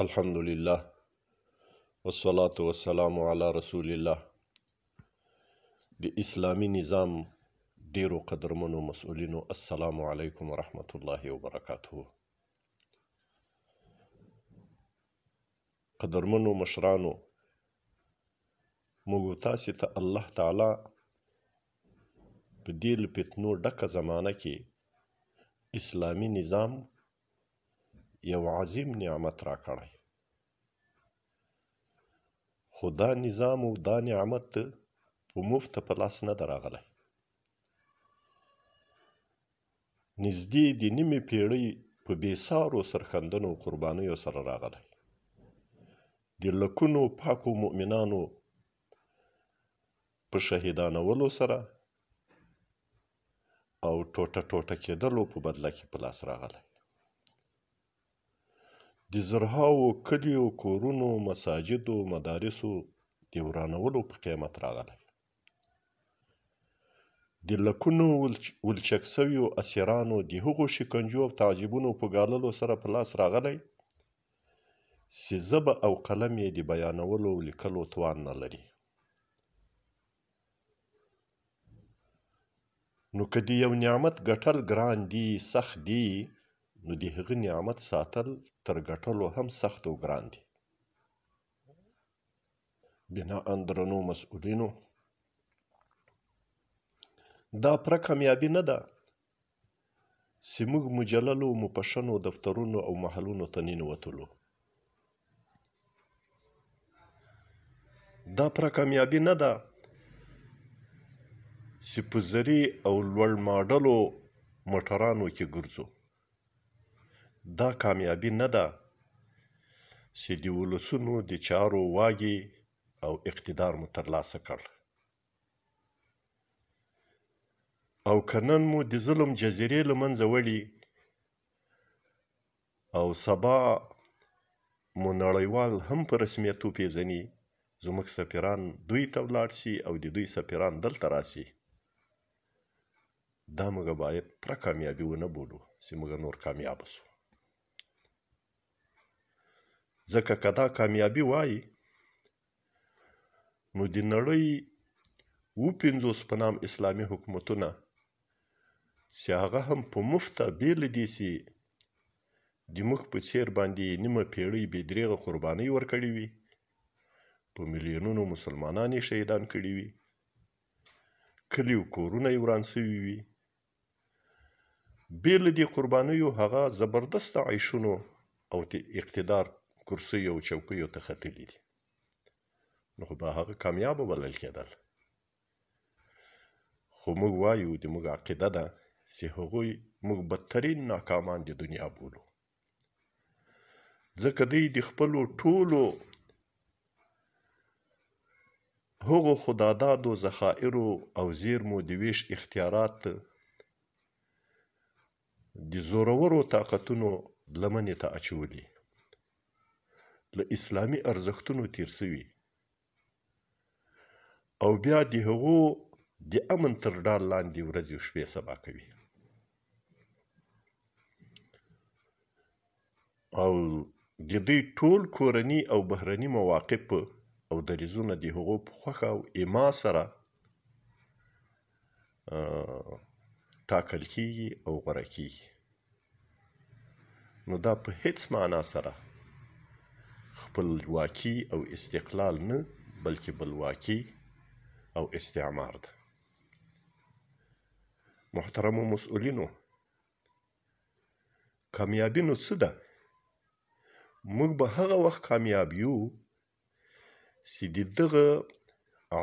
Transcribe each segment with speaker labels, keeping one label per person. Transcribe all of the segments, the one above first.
Speaker 1: الحمد لله والصلاة والسلام علی رسول الله. د اسلامي نظام ډیرو قدرمنو مسؤلینو، السلام علیکم ورحمت الله وبرکاته. قدرمنو مشرانو، موږ تاسې ته الله تعالی په دې له فتنو ډکه زمانه کې اسلامي نظام یو عظیم نعمت راکړی، خو دا نظام او دا نعمت په مفته په لاس نه ده راغلی. نږدې د نیمې پیړۍ په بېسارو سرښندنو او قربانیو سره راغلی، د لکونو پاکو مؤمنانو په شهیدانولو سره او ټوټه ټوټه کېدلو په بدله کې په لاس راغلی، د زرهاوو کلیو، کورونو، مساجدو، مدارسو د ورانولو په قیمت راغلی، د لکونو ولچک سویو اسیرانو د هغو شکنجو او تعذیبونو په ګاللو سره په لاس راغلی چې ژبه او قلم یې د بیانولو او لیکلو توان نه لري. نو که د یو نعمت ګټل ګران دي، سخت دي، نو د هغه نعمت ساتل تر ګټلو هم سخت او ګران دي. بناءً درنو مسؤلینو، دا پوره کامیابي نه ده چې موږ مجللو مفشنو دفترونو او محلونو ته ننوتلو. دا پوره کامیابي نه ده چې په زري او لوړ ماډلو موټرانو کې ګرځو. دا کامیابي نه ده چې د ولسونو د چارو واګې او اقتدار مو ترلاسه کړ، او که نن مو د ظلم جزیرې له منځه وړي او سبا مو نړیوال هم په رسمیت وپېژني، زموږ سفیران دوی ته ولاړ سي او د دوی سفیران دلته راسي، دا موږ باید پوره کامیابي ونه بولو چې موږ نور کامیابه سو. ځکه که دا کامیابي وای نو د نړۍ 57 په نام اسلامي حکومتونه چې هغه هم په مفته بې له دې چې د موږ په څېر باندې نیمه پیړۍ بې درېغه قربانۍ ورکړې وي، په میلیونونو مسلمانان یې شهیدان کړي وي، کلي او کورونه یې وران سوي وي، بې له دې قربانیو هغه زبردسته عیشونو او اقتدار کرسیو او چوکیو ته ختلي دي، نو خو به هغه کامیابه بلل کېدل. خو موږ وایو، د موږ عقیده ده چې هغوی موږ بدترین ناکامان د دنیا بولو، ځکه دوی د خپلو ټولو هغو خدادادو ذخایرو او زیرمو د ویش اختیارات د زورورو طاقتونو لمنې ته اچولي، له اسلامي ارزښتونو تیر سوي او بیا د هغو د امن تر ډال لاندې ورځې او شپې سبا کوي. او د دوی ټول کورني او بهرني مواقف او دریځونه د هغو په خوښه او ایما سره ټاکل کیږي او غوره کیږي. نو دا په هیڅ معنا سره خپلواکي او استقلال نه، بلکې بلواکي او استعمار ده. محترمو مسؤلینو، کامیابي نو څه ده؟ موږ به هغه وخت کامیاب یو چې د دغه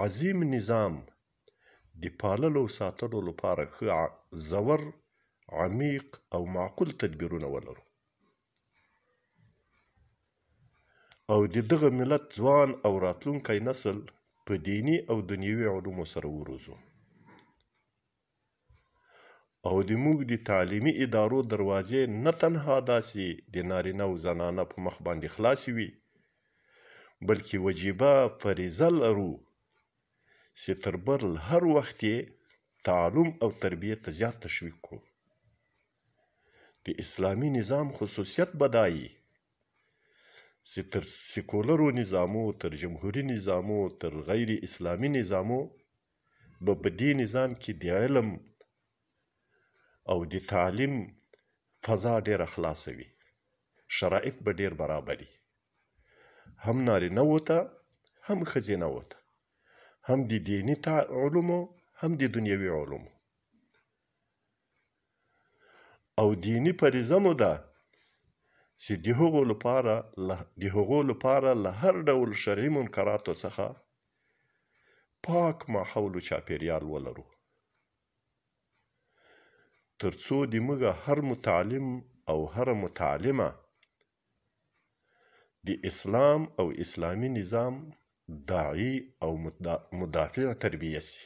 Speaker 1: عظیم نظام د پاللو او ساتلو لپاره ښه ژور، عمیق او معقول تدبیرونه ولرو او د دغه ملت ځوان او راتلونکی نسل په دیني او دنیوي علومو سره وروزو او د موږ د تعلیمي ادارو دروازې نه تنها داسې د نارینه او زنانه په مخ باندې خلاصې وي، بلکې وجیبه فریضه لرو چې تر بل هر وخت یې تعلم او تربیې ته زیات تشویق کړو. د اسلامي نظام خصوصیت به دا وي چې تر سیکولرو نظامو، تر جمهوري نظامو، تر غیر اسلامي نظامو به په دې نظام کې د علم او د تعلیم فضا ډېره خلاصه وي، شرایط به ډېر برابر وي، هم نارینه وو ته هم ښځینه وو ته، هم د دیني علومو هم د دنیوي علومو. او دیني فریضه مو ده چې د هغو لپاره له هر ډول شرعي منکراتو څخه پاک ماحول و چاپیریال ولرو، تر څو د موږ هر متعلم او هره متعلمه د اسلام او اسلامي نظام داعي او مدافع تربیه شي،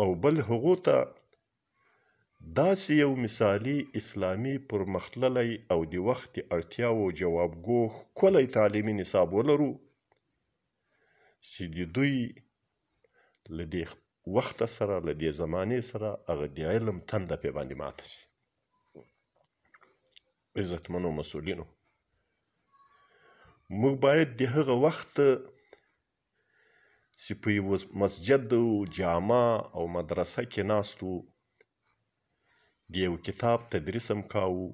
Speaker 1: او بل هغو ته داسې یو مثالي اسلامي پرمختللی او د وخت د اړتیاوو جوابګو ښکلی تعلیمي نصاب ولرو چې د دوی له دې وخته سره، له دې زمانې سره هغه د علم تنده پې باندې ماته شي. عزتمنو مسؤلینو، موږ باید د هغه وخت چې په یوه مسجد او جامع او مدرسه کې ناست وو، د یو کتاب تدریس هم کاوه،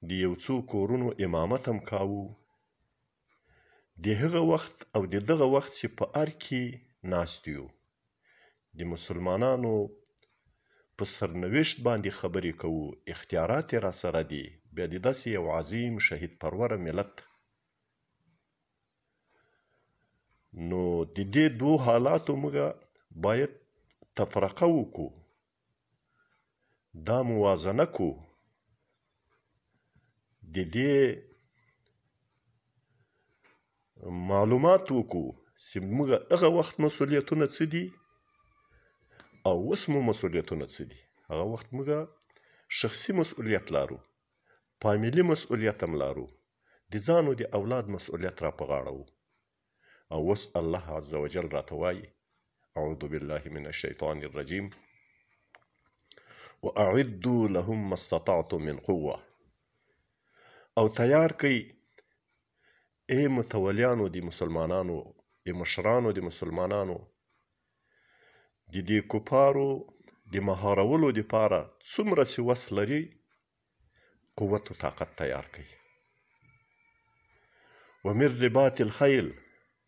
Speaker 1: د یو څو کورونو امامت هم کاوه، د هغه وخت او د دغه وخت چې په ارګ کې ناست یو، د مسلمانانو په سرنوشت باندې خبرې کوو، اختیارات یې راسره دي، بیا د داسې یو عظیم شهید پروره ملت، نو د دې دوو حالاتو موږ باید تفرقه وکړو، دا موازنه کو، د دې معلومات وکړو چې موږ هغه وخت مسؤلیتونه څه دي او اوس مو مسؤلیتونه څه دي. هغه وخت موږ شخصي مسؤلیت لرو، فامیلي مسؤلیت هم لرو، د ځان او د اولاد مسؤلیت را په غاړه وو. او اوس الله عز وجل راته وایي: اعوذ بالله من الشیطان الرجیم، واعدوا لهم ما استطعتم من قوة. او تیار کئ ای متولیانو د مسلمانانو، ای مشرانو د مسلمانانو، د دې کفارو د مهارولو دپاره څومره چې وس لري قوت و طاقت تیار کئ. ومن رباط الخیل،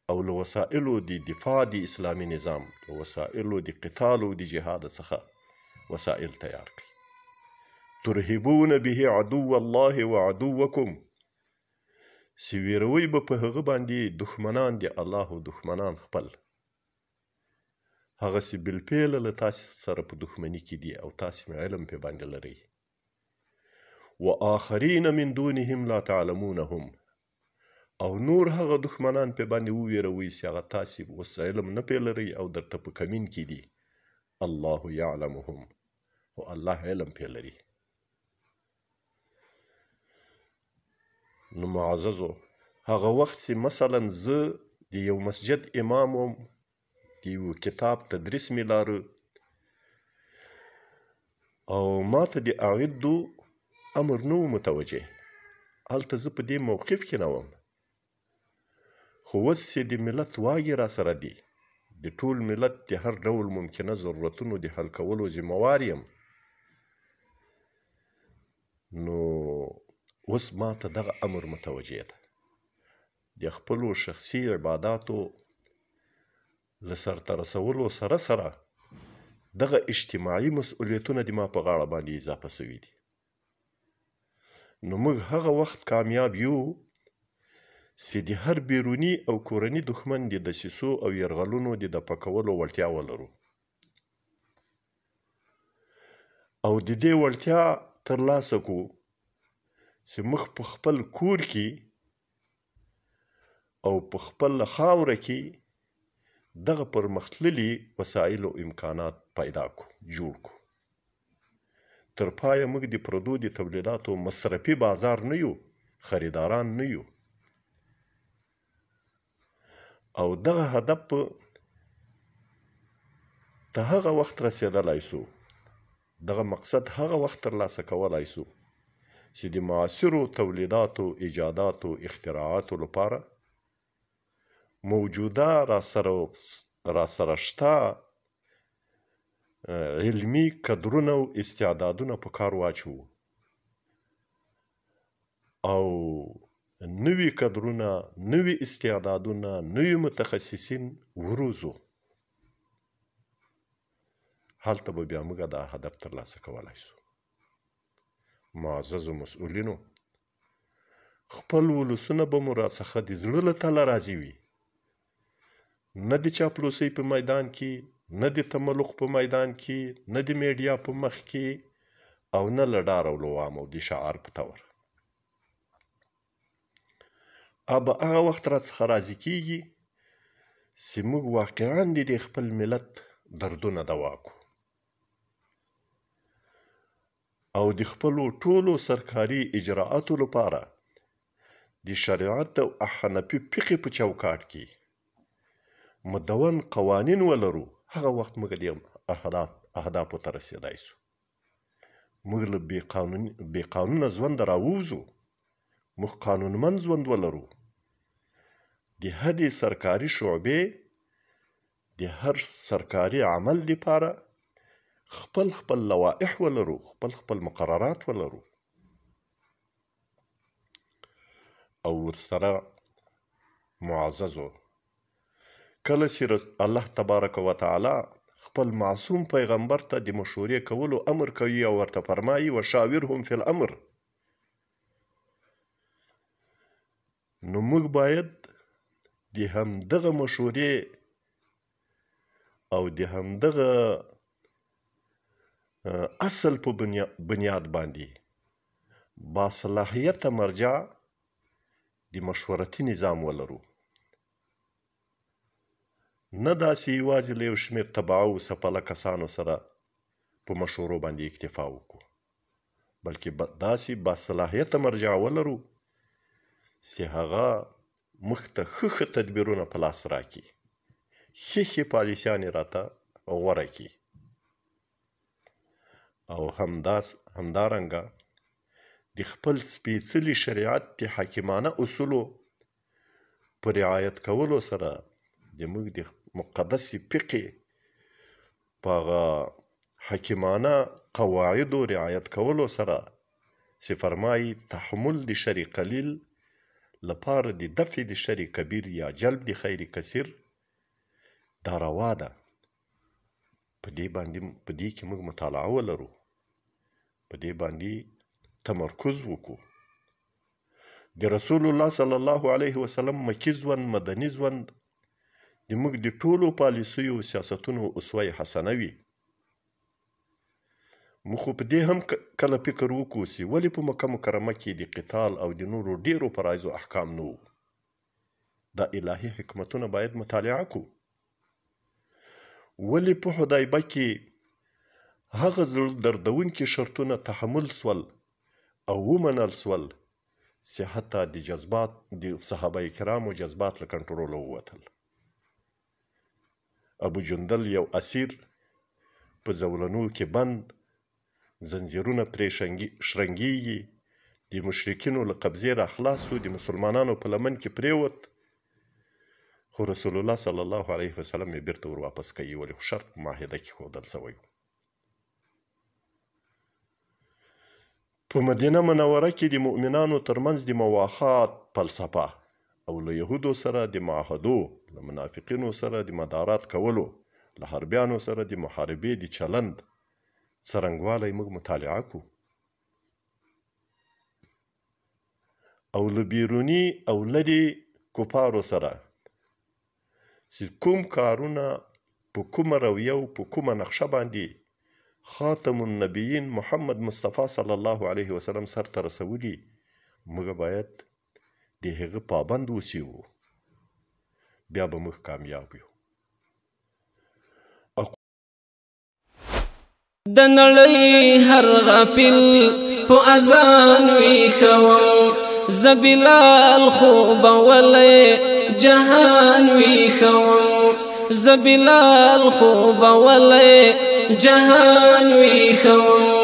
Speaker 1: او له وسایلو د دفاع د اسلامي نظام، له وسایلو د قتال او د جهاد څخه وسایل تیار کړئ. ترهبون به عدو الله وعدوکم، چې ویروئ به په هغه باندې دښمنان د الله او دښمنان خپل، هغسې بالفعله له تاسې سره په دښمني کې دي او تاسې علم پې باندې لرئ. وآخرین من دونهم لا تعلمونهم، او نور هغه دښمنان پې باندې وویروئ چې هغه تاسې اوس علم نه پې لرئ او درته په کمین کې دي. الله یعلمهم، خو الله علم پې لري. نو معززو، هغه وخت چې مثلا زه د یو مسجد امام وم، د یو کتاب تدریس مې لاره او ما ته د اعدو امر نه و متوجه، هلته زه په دې موقف کې نه وم، خو اوس چې د ملت واګې راسره دي، د ټول ملت د هر ډول ممکنه ضرورتونو د حل کولو ذمهوار یم، نو اوس ما ته دغه امر متوجه ده. د خپلو شخصي عباداتو له سرته رسولو سره سره دغه اجتماعي مسؤلیتونه د ما په غاړه باندې اضافه سوي دي. نو موږ هغه وخت کامیاب یو چې د هر بیروني او کورني دښمن د دسیسو او یرغلونو د دفع کولو وړتیا ولرو، او د دې وړتیا ترلاسه کړو چې موږ په خپل کور کې او په خپل خاوره کې دغه پرمختللي وسایل او امکانات پیدا کړو، جوړ کړو. تر پایه موږ د پردو د تولیداتو مصرفي بازار نه یو، خریداران نه یو، او دغه هدف ته هغه وخت رسېدلای سو، دغه مقصد هغه وخت ترلاسه کولای سو چې د معاصرو تولیداتو، ایجاداتو، اختراعاتو لپاره موجوده راسره شته علمي کدرونه او استعدادونه په کار واچوو او نوي کدرونه، نوي استعدادونه، نوي متخصصین وروزو. هلته به بیا موږ دا هدف ترلاسه کولای شو. معززو مسؤلینو، خپل ولسونه به مو راڅخه د زړه له تله راضي وي، نه د چاپلوسۍ په میدان کې، نه د تملق په میدان کې، نه د میډیا په مخ کې، او نه له ډار او لوام او د شعار په تور. به هغه وخت راڅخه راضي کیږي چې موږ واقعا د دې خپل ملت دردونه دوا کړو او د خپلو ټولو سرکاري اجرااتو لپاره د شریعت او حنفي فقې په چوکاټ کې مدون قوانین ولرو. هغه وخت موږ دې اهدافو ته رسېدای شو. موږ له بې قانونه ژونده راووځو، موږ قانونمند ژوند ولرو. د هرې سرکاري شعبې، د هر سرکاري عمل لپاره خپل خپل لوائح ولرو، خپل خپل مقررات ولرو او ورسره معززو. کله چې الله تبارک وتعالی خپل معصوم پیغمبر ته د مشورې کولو امر کوي او ورته فرمایي وشاورهم فی الامر، نو موږ باید د همدغه مشورې او د همدغه اصل په بنیاد باندې باصلاحیته مرجع د مشورتي نظام ولرو، نه داسې یوازې له یو شمېر تبعه او سپله کسانو سره په مشورو باندې اکتفا وکړو، بلکې داسې باصلاحیته مرجع ولرو چې هغه موږ ته ښه ښه تدبیرونه په لاس راکړي، ښې ښې پالیسیانې راته غوره کړي او همدارنګه د خپل سپېڅلي شریعت د حاکمانه اصولو په رعایت کولو سره د موږ د مقدسې فقې په هغه حاکمانه قواعدو رعایت کولو سره چې فرمایي تحمل د شر قلیل لپاره د دفع د شر کبیر یا جلب د خیر کثیر دا روا ده. په دې باندې، په دې کې موږ مطالعه ولرو، په دې باندې تمرکز وکړو. د رسول الله صلی الله علیه وسلم مکي ژوند، مدني ژوند د موږ د ټولو پالیسیو سیاستونو اسوه حسنه وي. موږ خو په دې هم کله فکر وکړو چې ولې په مکه مکرمه کې د قتال او د نورو ډېرو فرایضو احکام نه وو. دا الهي حکمتونه باید مطالعه کړو. ولې په حدیبه کې هغه زړه دردونکي شرطونه تحمل سول او ومنل سول چې حتی د جذبات د صحابه کرامو جذبات له کنټروله ووتل. ابو جندل یو اسیر په زولنو کې بند، زنځیرونه پرې شرنګیږي، د مشرکینو له قبضې را خلاص سو، د مسلمانانو په لمن کې پرېوت، خو رسول الله صلی الله علیه وسلم یې بیرته ور واپس کوي، ولې خو شرط په معاهده کې ښودل سوی و. په مدینه منوره کې د مؤمنانو ترمنځ د مواخات فلسفه او له یهودو سره د معاهدو، له منافقینو سره د مدارات کولو، له حربیانو سره د محاربې د چلند څرنګوالی موږ مطالعه کړو او له بیروني او لرې کفارو سره چې کوم کارونه په کومه رویه او په کومه نقشه باندې خاتم النبیین محمد مصطفی صلی الله علیه وسلم سرته رسولي، موږ باید د هغه پابند اوسیو، بیا به موږ کامیاب یو.
Speaker 2: د نړۍ هر غافل په اذان ویښوم، زه بلال خوبولی جهان ویښوم، زه بلال خوبولی جهان ویښوم.